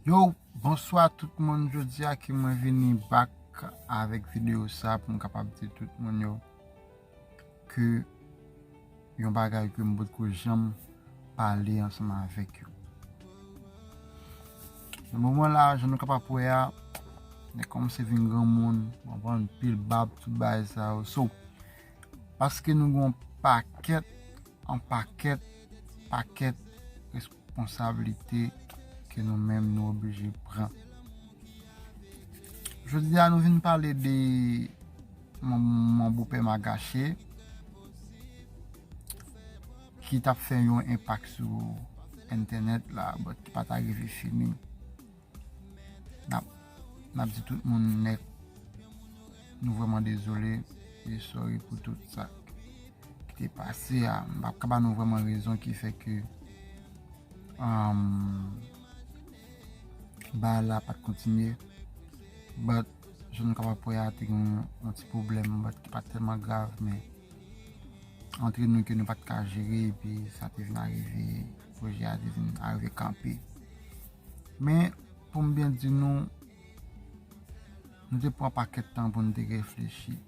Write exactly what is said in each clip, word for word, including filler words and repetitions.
Yo, bonswa tout moun. Jodi a ke mwen vini back avèk videyo sa pou m kapab di tout moun yo ke yon bagay ke m potko janm pale ansanm avèk yo. Nan moman la, jan nou kapab wè a, nèg kòmanse vin granmoun, mwen pran pil bab, tout bagay sa yo. So, paske nou gen yon pakèt, yon pakèt, pakèt responsablite ke nou menm nou oblije pran. Jodi a nou vin pale de mon, mon bopè Magache ki t ap fè yon enpak sou entènèt la, but ki pa ta rive fini. N ap, n ap di tout moun nèt, nou vrèman dezole e sorry pou tout sa ki te pase a. M p ap ka ba nou vrèman rezon ki fè ke um, bagay la pa t kontinye. But, jan nou kapab wè a, te gen yon ti pwoblèm, but ki pa t tèlman grav, men antre nou ke nou pa t ka jere, epi sa te vin arive, pwojè a te vin arive kanpe. Men, pou m byen di nou, nou te pran pakèt tan pou nou te reflechi.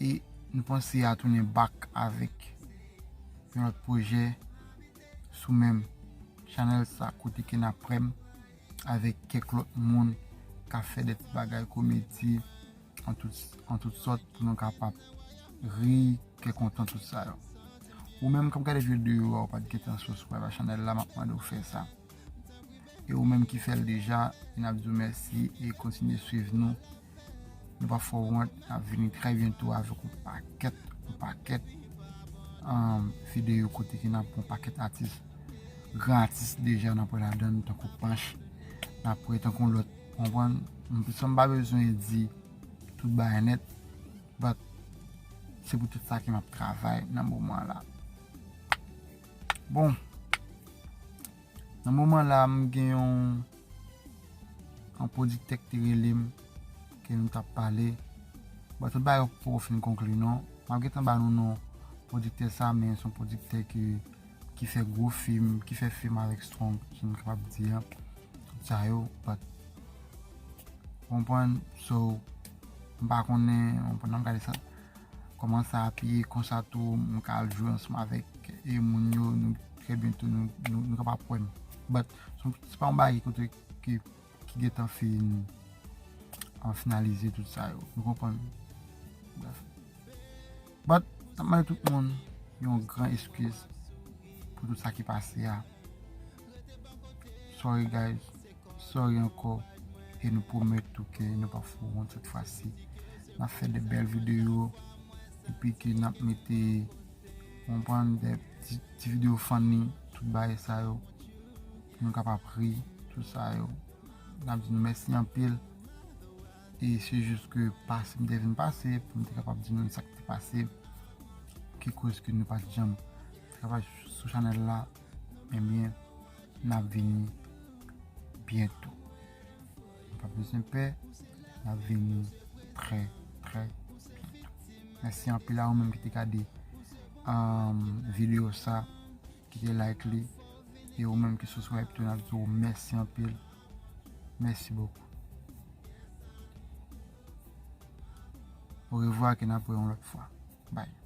E nou panse a tounen back avèk yon lòt pwojè sou menm chanèl sa, kote ke n ap wè m avèk kèk lòt moun k ap fè de ti bagay komedi an tout, an tout sòt pou nou kapab ri, fè kontan, tout sa yo. Ou menm k ap gade videyo a, ou pa t gentan subscribe a chanèl la, m ap mande w fè sa. E ou menm ki fè l deja, e n ap di w mèsi e kontinye swiv nou. Nou pa fè w wont, n ap vini trè byento avèk yon pakèt, yon pakèt um, videyo kote ke n ap yon pakèt atis, gran atis deja n ap wè ladan, tankou Panch, n ap wè tankou lòt, konprann? M, sa m pa bezwen di tout bagay nèt, but se pou tout sa ke m ap travay nan moman la. Bon, nan moman la, m gen yon, yon pwodiktè ki te rele m, ke nou t ap pale. Bon, tout bagay yo poko fin konkli non. M ap gentan ba nou non pwodiktè sa, men se yon pwodiktè ki, ki fè gwo fim, ki fè fim avèk Strong, si m kapab di a. Tout sa yo, but, konprann, so, m pa konnen, konprann, m gade sa, kòman sa apiye, konsa tou, m ka al jwe ansanm avèk e moun yo, nou, trè byento, nou, nou, nou kapab wè m. But, se, se pa yon bagay kote ki, ki gentan fin, an finalize tout sa yo. Nou konprann? Bref. But, m ap mande tout moun yon gran eskiz pou tout sa ki pase a. Sorry, guys. Sorry ankò. E nou pwomèt tou ke nou pa fè w wont sèt fwa si. N ap fè de bèl videyo. Epi ke n ap mete, konprann, de ti, ti videyo funny, tout bagay sa yo. Pou nou kapab ri, tout sa yo. N ap di nou mèsi anpil. E se jis ke pase m te vin pase, pou m te kapab di nou sa k te pase, ki koz ke nou pa t janm travay sou chanèl la, ebyen, n ap vini byento. Nou pa bezwen pè, n ap vini trè, trè byento. Mèsi anpil a ou menm ki te gade um, videyo sa, ki te like li, e ou menm ki subscribe tou, n ap di w mèsi anpil. Mèsi bokou. Orevwa, ke n ap wè yon lòt fwa. Bye.